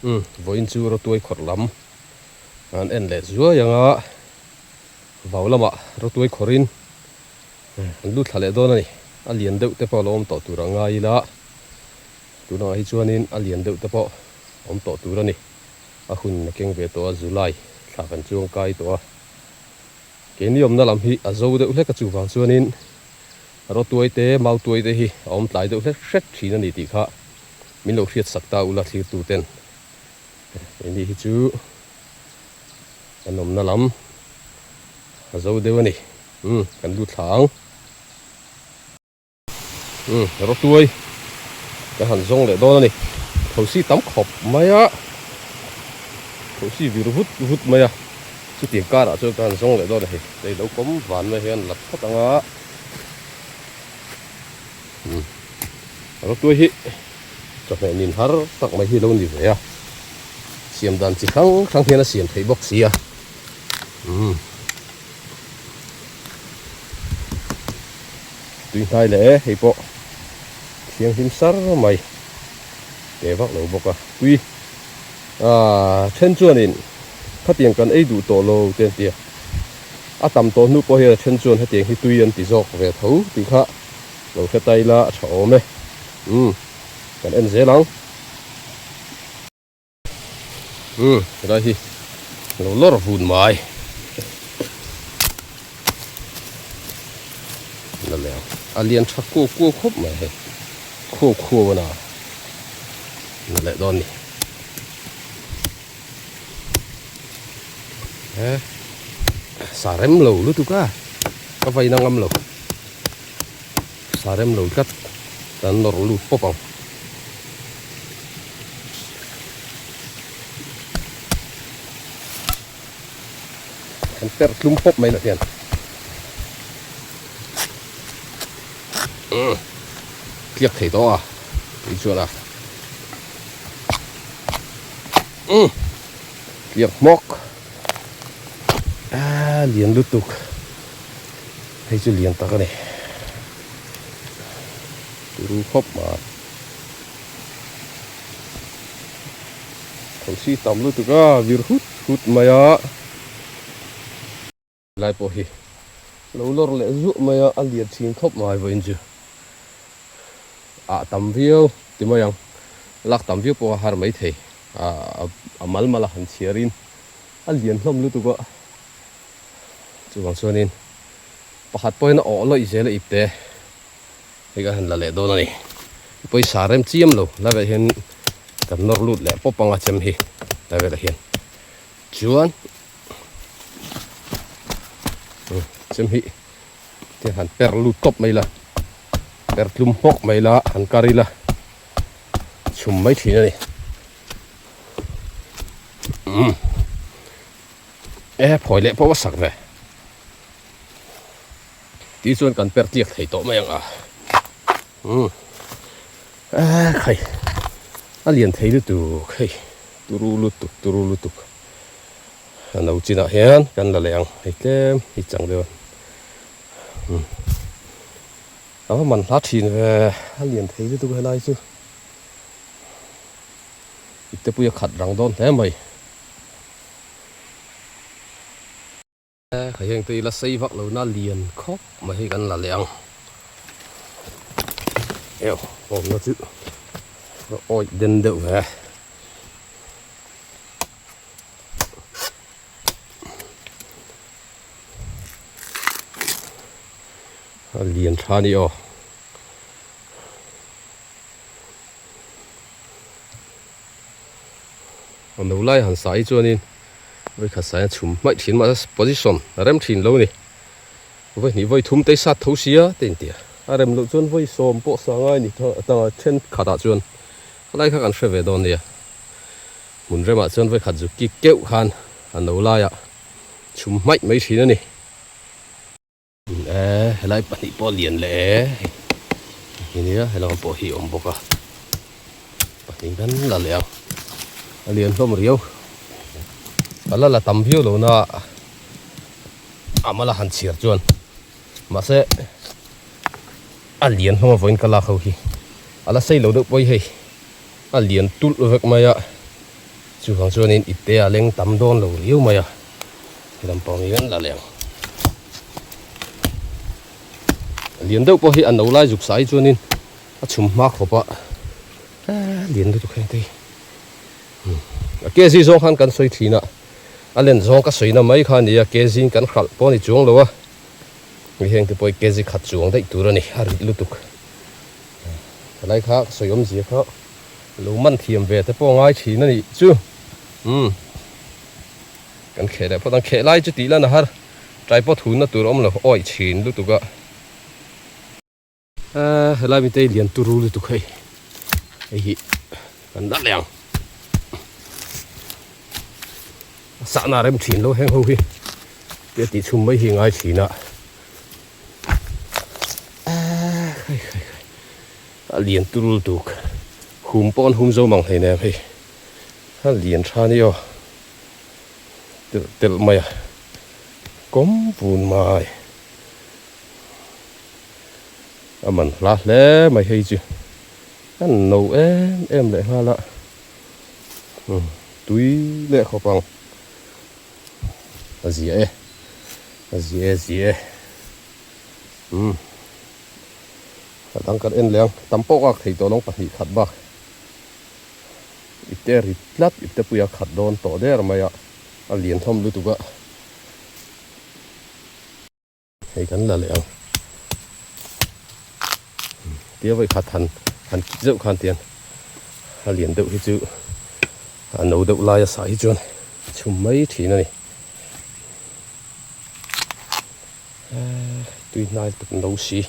Umm vawiin chu rawtuai khawrh lam an en leh zuai ang a, vau lamah rawtuai khawrhin an lut thla leh dawn a ni. A lian deuh te pawh a lo awm tawh tur a ngai ila, tunah hi chuanin a lian deuh te pawh awm tawh tur a ni. A hun a keng ve tawh a, July thla kan chuang kai tawh a. Keini awmna lam hi a zo deuh hlek a chuvang chuanin rawtuai te mautuai te hi a awm tlai deuh hlek hret thin a ni tih kha min lo hriat sak ta ula thlirtu ten keini hi chu kan awmna lam a zo deuh a ni umm kan lut thla ang. Umm rawtuai ka han zawng leh dawn a ni thosi tam khawp mai a thosi vir vut vut mai a chutiang karah chuan ka han zawng leh dawn a hei hei lo kawm van mai hian la phawt ang a umm rawtuai hi chawhmeh nin har tak mai hi lo ni ve a siam dan chi hrang hrang hian a siam theih bawk si a umm. Tui hnai leh e hei pawh thianghlim sar mai te vak lo bawk a tui ah then chuanin khatiang kan ei duh tawh lo te an ti a a tam tawh hnu pawh hian a then chuan hetiang hi tui an ti zawk ve tho tih kha lo hre ta ila a tha awm e umm kan en zel ang. Umm helai hi lo lawr vun mai la leh ang a lian tha kuau kuau khawp mai hei khuau khuau a na la leh dawn ni he sa rem lo lutuk a ka vaina ngam lo sa rem lo tlat kan nawr lut pawp ang. Kan perh tlum pawp mai lah hian umm tliak thei tawh a tih chuan a umm tliak hmawk a lian lutuk hei chu lian tak a ni turu khawp mai. Thosi tam lutuk a vir hut hut mai a lai pawh hi lo lawr leh zuah mai a a lian thin khawp mai vawiin chu ah tam viau ti mai ang lak tam viau pawh a har mai thei ah a mal mal a han chhiar in a lian hlawm lutuk a chuvang chuanin pakhat pawhin a awh lawih zel a ip te. Hei ka han la leh dawn a ni. Pawisa rem chiam lo la velah hian kan nawr lut leh pawp anga chem hi la velah hian chuan chem hi te han per lut tawp mai la per tlum hmawk mai la han kar ila chhum mai thin a ni. E phawi leh pawh a sak ve. Tih chuan kan per tliak thei tawh mai ang a. Umm eh khai a lian thei lutuk hei turu lutuk turu lutuk a no chinah hian kan la leh ang hei tlem hi chang deuh a umm a va man hla thin ve a lian thei lutuk helai chu ipte pui a khat rang dawn hle mai. Hei heng te ila sei vak lo na lian khawp mai hi kan la leh ang eo awmna chu a awih den deuh ve a lian tha a ni aw. A no lai han sai chuanin vawikhat sai a chhum hmaih thin mahse position a rem thin lo ni vawi hnih vawi thum te i sat tho sia te in tia a rem loh chuan vawi sawm pawh sa ngai ni tanga thenkhatah chuan khalai kha kan hre ve dawn nia hmun remah chuan vawikhat zu kik keuh khan a no laiah chhum hmaih mai thin a ni. E helai pahnih pawh a lian leh e hei nia helai pawh hi a awm bawk a pahnih kan la leh ang a lian hlawm riau a la la tam viau lo na a mala han chhiar chuan mahse a lian hlawm a vawiin ka lak ho hi a la sei lo deuh pawh hi hei a lian tulh vek mai a. Chuvang chuanin ipte a leng tam dawn lo riau mai a, he lampang hi kan la leh ang. A lian deuh pawh hi a no lai zuk sai chuanin a chhum hma khawp a, lian lutuk heng te hi. A kg zawng khan kan sawi thin a, a len zawng ka sawina mai kha a ni a, kg in kan hralh pawh a ni chuang lo a, hei heng te pawh hi kg khat chuang daih tur a ni, a rit lutuk. Helai kha ka sawi awmzia kha lo man thiam ve te pawh a ngai thin a nih chu. Umm kan kheh leh phawt ang, kheh lai chu tih lan a har, tripod hunna tur a awm lo, awih chhin lutuk a. Ahh helai mitei lian turu lutuk hei hei hi kan la leh ang a sahna rem thin lo heng ho hi tia tih chhum mai hi ngai thin a ahh khai khai khai a lian turu lutuk hum pawh an hum zo mang hleinem hei a lian tha ni aw telh telh mai a kawm vun mai. A man hla hle mai hei chu a no em em leh nghal a tui leh khawp ang a zia e a zia e zia e umm a dang kan en leh ang tam pawh ka thei tawh lo pahnih khat bak ipte rit tlat ipte pui a khat dawn tawh der mai a a lian thawm lutuk a. Hei kan la leh ang. Tia vawi khat han han kik zeuh khan tian a lian deuh hi chu a no deuh lai a sah hi chuan chhum mai thin a ni. Tui hnai tuk no si.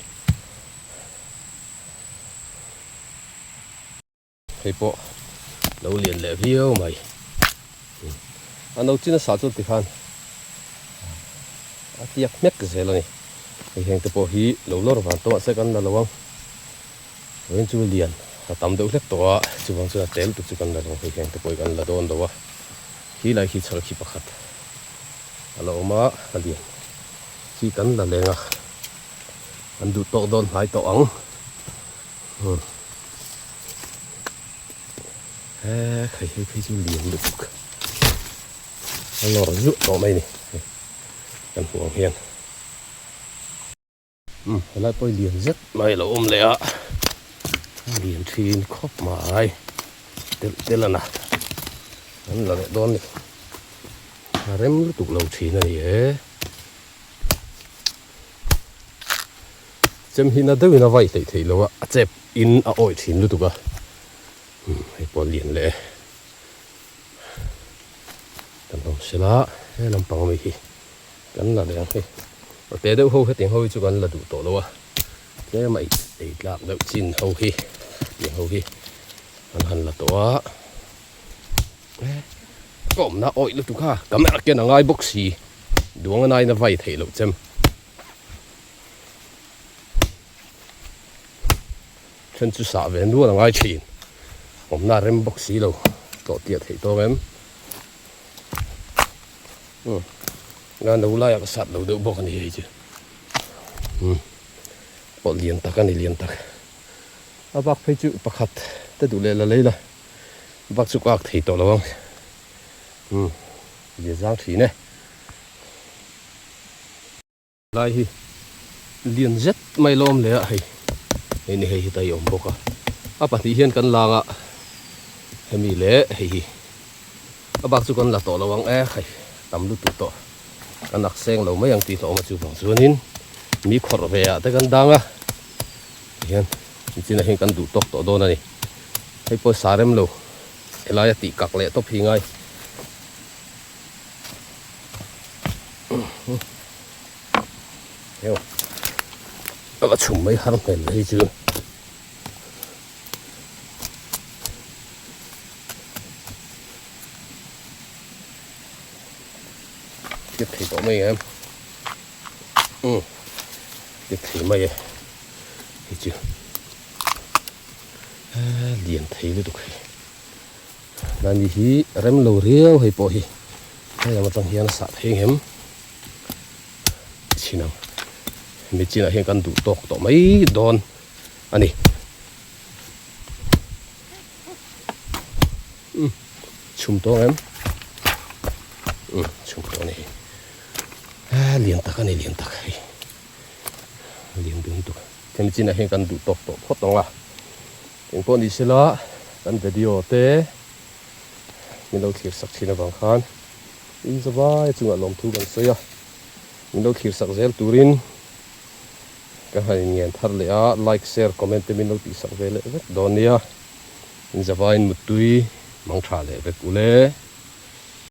Hei pawh lo lian leh viau mai. A no chin a sah chuan tikhan a tiak hmek zel a ni. Hei heng te pawh hi lo lawr van tawh mahse kan la lo ang. Vawiin chu lian a tam deuh hlek tawh a, chuvang chuan a tel tuk chu kan la lo ang. Hei heng te pawh hi kan la dawn lo a, khi lai khi chhal khi pakhat a la awm a, a lian khi kan la leng a, an duh tawk dawn hnai tawh ang. He khai hei phei chu lian lutuk a lawr zuah tawh mai a ni hei kan hmuh ang hian umm helai pawh hi lian zet mai a lo awm leh a a lian thin khawp mai telh telh a na an la leh dawn a ni a rem lutuk lo thin a ni e. Chem hi na deuhin a vai hleih theih lo a, a chep in a awih thin lutuk a, hei pawh a lian leh e. Kan awm sela he lampang ami hi kan la leh ang hei. A te deuh ho hetiang ho hi chu kan la duh tawh lo a, tlem a ei tlak deuh chin ho hi hetiang ho hi an han la tawh a. Ka awmna awih lutuk a, camera ken a ngai bawk si, duang a nain a vai theih loh chem. Then chu sah ve nual a ngai thin. Awmna rem bawk si lo tlawh tiah theih tawng em. Umm nga no laiah ka sat lo deuh bawk a ni hei chu. Umm pawlh lian tak a ni lian tak. A bak phei chu pakhat te duh leh la lei la bak chu ka ak thei tawh lo ang. Umm zia zang thin e. Lai hi lian zet mai la awm leh a hei hei ni hei hi ta hi a awm bawk a a pahnih hian kan lang a hemi leh hei hi a bak chu kan la tawh lo ang e hei tam lutuk tawh kan ak seng lo mai ang tih hlawm a chuvang chuanin mi khawrh ve ah te kan dang a tihian nichinah hian kan duh tawk tawh dawn a ni hei pawh sa rem lo helai a tih kak leh tawp hi ngai. Heo a chhum mai har hmel hei chu tiat thei tawh mai em umm tiat thei mai e hei chu lian thei lutuk hei. Mahni hi rem lo riau hei pawh hi hei lam atang hian a sah thei ngem chin ang hemi chinah hian kan duh tawk tawh mai dawn a ni. Chhum tawng em? Umm chhum tawng a ni hei. A lian tak a ni lian tak hei. Lian dun tuk. Hemi chinah hian kan duh tawk tawh phawt ang a. Engpawh ni sela kan video te min lo thlir sak thin avang khan in zavai chungah lawmthu kan sawi a. Min lo thlir sak zel turin ka han inngen thar leh a, like, share, comment te min lo tih sak ve leh vek dawn nia. In zavaiin muttui mang tha leh vek ule.